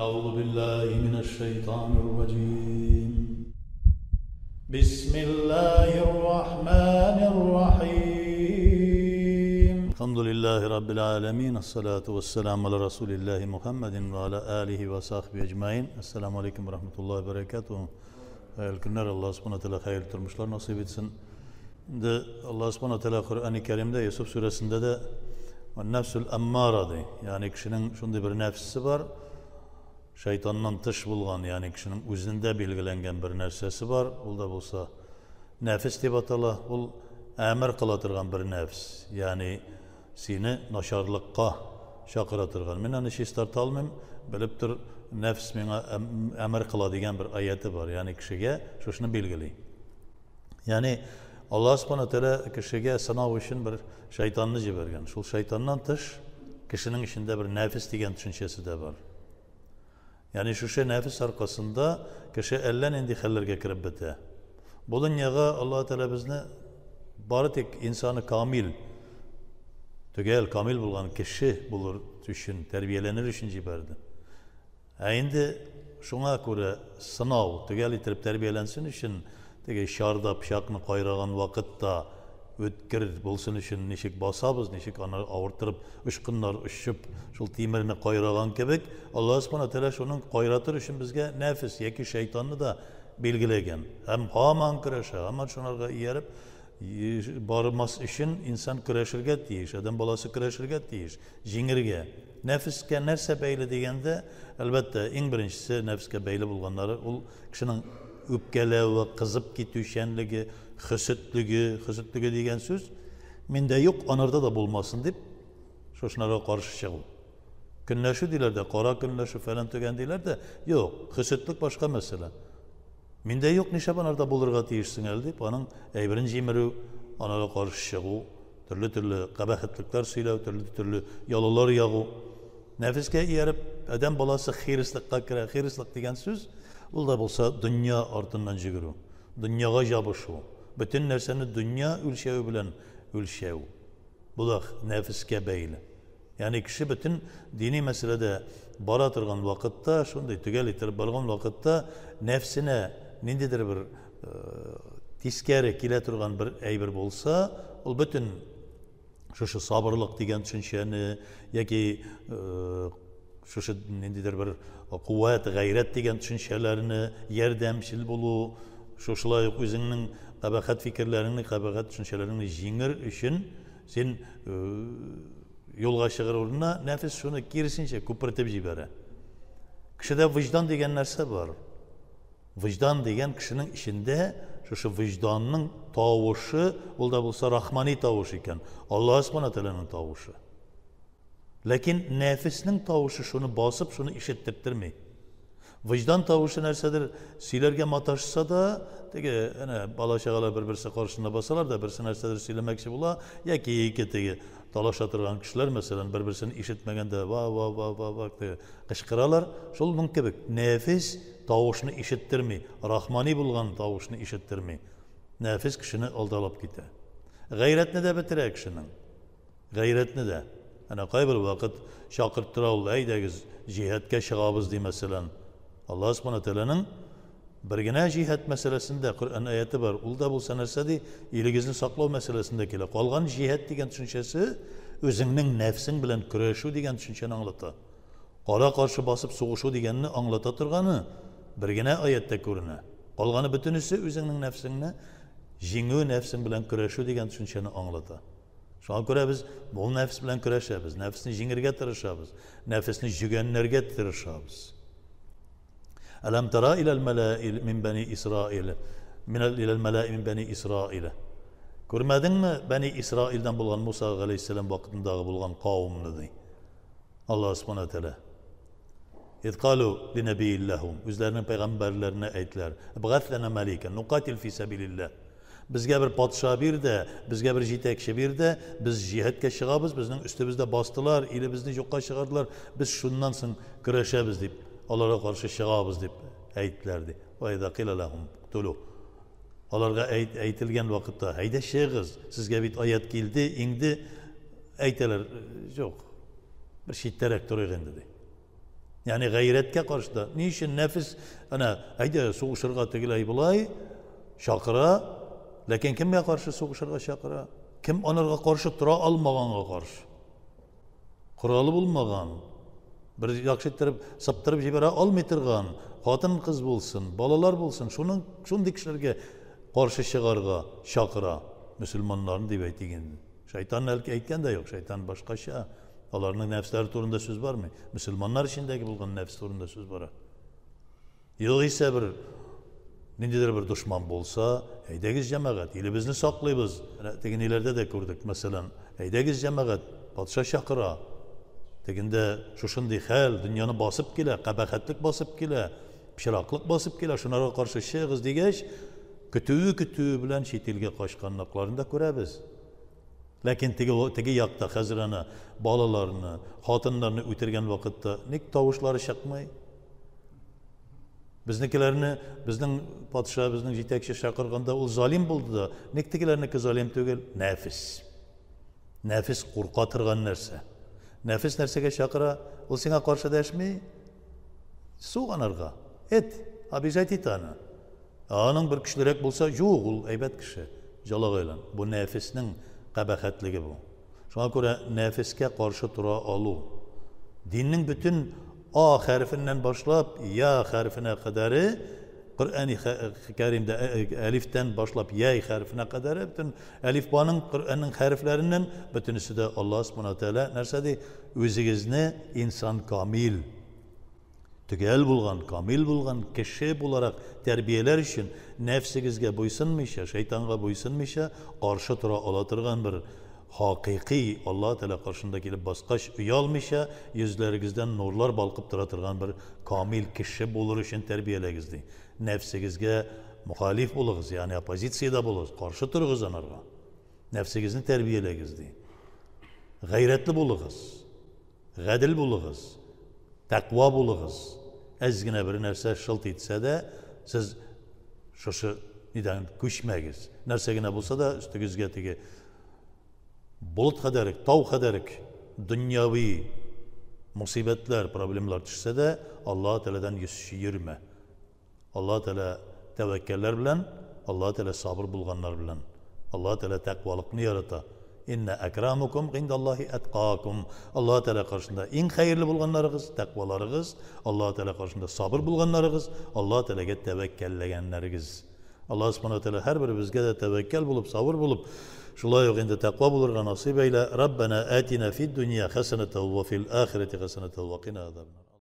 أعوذ بالله من الشيطان الرجيم بسم الله الرحمن الرحيم الحمد لله رب العالمين الصلاة والسلام على رسول الله محمد وعلى آله وصحبه أجمعين السلام عليكم ورحمة الله وبركاته Хәерле көннәр, Аллаһ Субхана Тәгалә хәерле тормышлар насыйп итсен. Инде Аллаһ Субхана Тәгалә Коръәни Кәримдә Йосыф сүрәсендә дә нәфсул аммара ди. Ягъни кешенең шундый бер нәфсе бар, шайтаннан тыш булган, ягъни кешенең үзендә билгеләнгән бер нәрсәсе бар, ул да булса нәфес дип атала. Ул әмер кыла торган бер нәфс, ягъни сине начарлыкка чакыра торган. Мин аны чистарта алмыйм, белеп тор, нәфс миңа әмер кыла дигән бер аяты бар. Ягъни кешегә шушыны билгели. Ягъни Аллаһ Субхана Тәгалә кешегә сынау өчен бер шайтанны җибәргән. Шул шайтаннан тыш кешенең эчендә бер нәфес дигән төшенчәсе дә бар. Ягъни шушы нәфес аркасында кеше әллә нинди хәлләргә кереп бетә. Бу дөньяга Аллаһ Тәгалә безне бары тик инсаны камил, төгәл, камил булган кеше булыр өчен, тәрбияләнер өчен җибәрде. Ә инде шуңа күрә сынау төгәл итеп тәрбияләнсен өчен, теге чарда пычакны кайраган вакытта үткер булсын өчен ничек басабыз, ничек аны авырттырып, очкыннар очып, шул тимерне кайраган кебек, Аллаһ Субхана Тәгалә шуның кайратыр өчен безгә нәфес яки шайтанны да билгеләгән. Һәм һаман көрәшә, һаман шунарга ияреп бармас өчен инсан көрәшергә тиеш, адәм баласы көрәшергә тиеш, җиңергә. Нәфескә нәрсә бәйле дигәндә, әлбәттә, иң беренчесе нәфескә бәйле булганнары ул кешенең үпкәләве, кызып китүчәнлеге, хөсетлеге, хөсетлеге дигән сүз миндә юк, анарда да булмасын дип, шушынарга каршы чыгу. Көнләшү диләр дә, кара көнләшү фәлән төгән диләр дә, юк, хөсетлек башка мәсьәлә. Миндә юк, нишләп анарда булырга тиешсең әле дип, аның әйберен җимерү, анарга каршы чыгу, төрле-төрле кабахәтлекләр сөйләү, төрле-төрле ялалар ягу. Нәфескә ияреп, адәм баласы хирыслыкка керә. Хирыслык дигән сүз, ул да булса дөнья артыннан җөгерү, дөньяга җабышу, бөтен нәрсәне дөнья үлчәве белән үлчәү. Бу да нәфескә бәйле. Ягъни кеше бөтен дини мәсьәләдә бара торган вакытта, шундый төгәл итеп барган вакытта нәфсенә ниндидер бер тискәре килә торган бер әйбер булса, ул бөтен шушы сабырлык дигән төшенчәне яки шушы ниндидер бер куәт, гайрәт дигән төшенчәләрне, ярдәмчел булу, шушылай ук үзеңнең кабахәт фикерләреңне, кабахәт төшенчәләреңне җиңер өчен син юлга чыгыр урынына нәфес шуны киресенчә күпертеп җибәрә. Кешедә вөҗдан дигән нәрсә бар. Вөҗдан дигән кешенең эчендә шушы вөҗданның тавышы, ул да булса рахмани тавыш икән. Аллаһ Субхана Тәгаләнең тавышы. Ләкин нәфеснең тавышы шуны басып, шуны ишеттерми. Вөҗдан тавышы нәрсәдер сөйләргә маташса да, теге әнә бала-чагалар бер-берсе каршында басалар да, берсе нәрсәдер сөйләмәкче була, яки ике теге талаша торган кешеләр, мәсәлән, бер-берсен ишетмәгәндә ва ва ва ва ва теге кычкыралар. Шул кебек нәфес тавышны ишеттерми, рахмани булган тавышны ишеттерми. Нәфес кешене алдалап китә. Гайрәтне дә бетерә кешенең. Гайрәтне дә. Әнә кайбер вакыт чакырттыра ул, әйдәгез, җиһадка чыгабыз ди мәсәлән. Аллаһ Субхана Тәгаләнең бер генә җиһад мәсьәләсендә Коръән аяты бар. Ул да булса нәрсә ди? Илегезне саклау мәсьәләсендә килә. Калган җиһад дигән төшенчәсе үзеңнең нәфсең белән көрәшү дигән төшенчәне аңлата. Кара каршы басып сугышу дигәнне аңлата торганы бер генә аяттә күренә. Калганы бөтенесе үзеңнең нәфсеңне җиңү, нәфсең белән көрәшү дигән төшенчәне аңлата. Шуңа күрә без бу нәфс белән көрәшәбез, нәфесне җиңергә тырышабыз, нәфесне җөгәннәргә тырышабыз. Әләм тара иләл мәләи мин бәни Исраил, мин иләл мәләи мин бәни Исраил. Күрмәдеңме бәни Исраилдән булган Муса галәйһиссәлам вакытындагы булган кавымны ди. Аллаһ Субхана Тәгалә. Из калу линәбиин ләһум. Үзләренең пәйгамбәрләренә әйттеләр. Ибгат лана малика, нукатил фи сәбилилләһ. Безгә бер патша бир дә, безгә бер җитәкче бир дә, без җиһадка чыгабыз, безнең өстебездә бастылар, илебезне юкка чыгардылар, без шуннан соң көрәшәбез дип, аларга каршы чыгабыз дип әйттеләр ди. Ва иза кыйла ләһум уктулу. Аларга әйт, әйтелгән вакытта, әйдә чыгыгыз, сезгә бит аят килде, инде әйтәләр, юк, бер читтәрәк торыйк инде ди. Ягъни гайрәткә каршы да. Ни өчен нәфес әнә әйдә сугышырга тегеләй болай чакыра, ләкин кемгә каршы сугышырга чакыра? Кем анарга каршы тора алмаганга каршы? Коралы булмаган, бер яхшы иттереп сыптырып җибәрә алмый торган хатын-кыз булсын, балалар булсын, шуның шундый кешеләргә каршы чыгарга чакыра мөселманнарны дип әйтик инде. Шайтан әлки әйткән дә юк, шайтан башкача. Аларның нәфсләре турында сүз бармый. Мөселманнар эчендәге булган нәфс турында сүз бара. Югыйсә бер ниндидер бер дошман булса, әйдәгез җәмәгать, илебезне саклыйбыз. Менә теге ниләрдә дә күрдек, мәсәлән, әйдәгез җәмәгать, патша чакыра. Тегендә шушындый хәл, дөньяны басып килә, кабахәтлек басып килә, пычраклык басып килә, шунарга каршы чыгыгыз дигәч, көтүе-көтүе белән чит илгә качканлыкларын да күрәбез. Ләкин теге, теге якта хәзер аны балаларны, хатыннарны үтергән вакытта ник тавышлары чыкмый? Безнекеләрне, безнең патша, безнең җитәкче чакырганда ул залим булды да, ник тегеләрнеке залим түгел? Нәфес. Нәфес курка торган нәрсә. Нәфес нәрсәгә чакыра? Ул сиңа каршы дәшми. Суг анарга. Эт, обижать ит аны. Ә аның бер көчлерәк булса, юк, ул әйбәт кеше. Җалагайлан. Бу нәфеснең кабахәтлеге бу. Шуңа күрә нәфескә каршы тора алу. Диннең бөтен А хәрефеннән башлап Я хәрефенә кадәре Коръәни Кәримдә әлифтән башлап Яй хәрефенә кадәре бөтен әлифбаның Коръәннең хәрефләреннән бөтенесе дә Аллаһ Субхана Тәгалә нәрсә ди? Үзегезне инсан камил төгәл булган, камил булган кеше буларак тәрбияләр өчен нәфсегезгә буйсынмыйча, шайтанга буйсынмыйча каршы тора ала торган бер хакыйкый Аллаһ Тәгалә каршында килеп баскач, оялмыйча, йөзләрегездән нурлар балкып тора торган бер камил кеше булыр өчен тәрбияләгез ди. Нәфсегезгә мухалиф булыгыз, ягъни оппозициядә булыгыз, каршы торыгыз анарга. Нәфсегезне тәрбияләгез ди. Гайрәтле булыгыз. Гадел булыгыз, тәкъва булыгыз. Әз генә бер нәрсә шылт итсә дә, сез шушы нидән күчмәгез. Нәрсә генә булса да, өстегезгә теге болыт кадәрек, тау кадәрек дөньяви мусыйбәтләр, проблемалар төшсә дә, Аллаһ Тәгаләдән йөз чөермә. Аллаһ Тәгалә тәвәккәлләр белән, Аллаһ Тәгалә сабыр булганнар белән. Аллаһ Тәгалә тәкъвалыкны ярата. Инна әкрамукум гиндаллаһи әткакум. Аллаһ Тәгалә каршында иң хәерле булганнарыгыз, тәкъваларыгыз, Аллаһ Тәгалә каршында сабыр булганнарыгыз, Аллаһ Тәгаләгә тәвәккәлләгәннәрегез. Аллаһ Субхана Тәгалә һәрберебезгә дә тәвәккәл булып, сабыр булып, шулай ук инде тәкъва булырга насыйп әйлә. Раббана атина фид дөнья хәсәнәтә ва фил ахирәти хәсәнәтә ва кина азабаннар.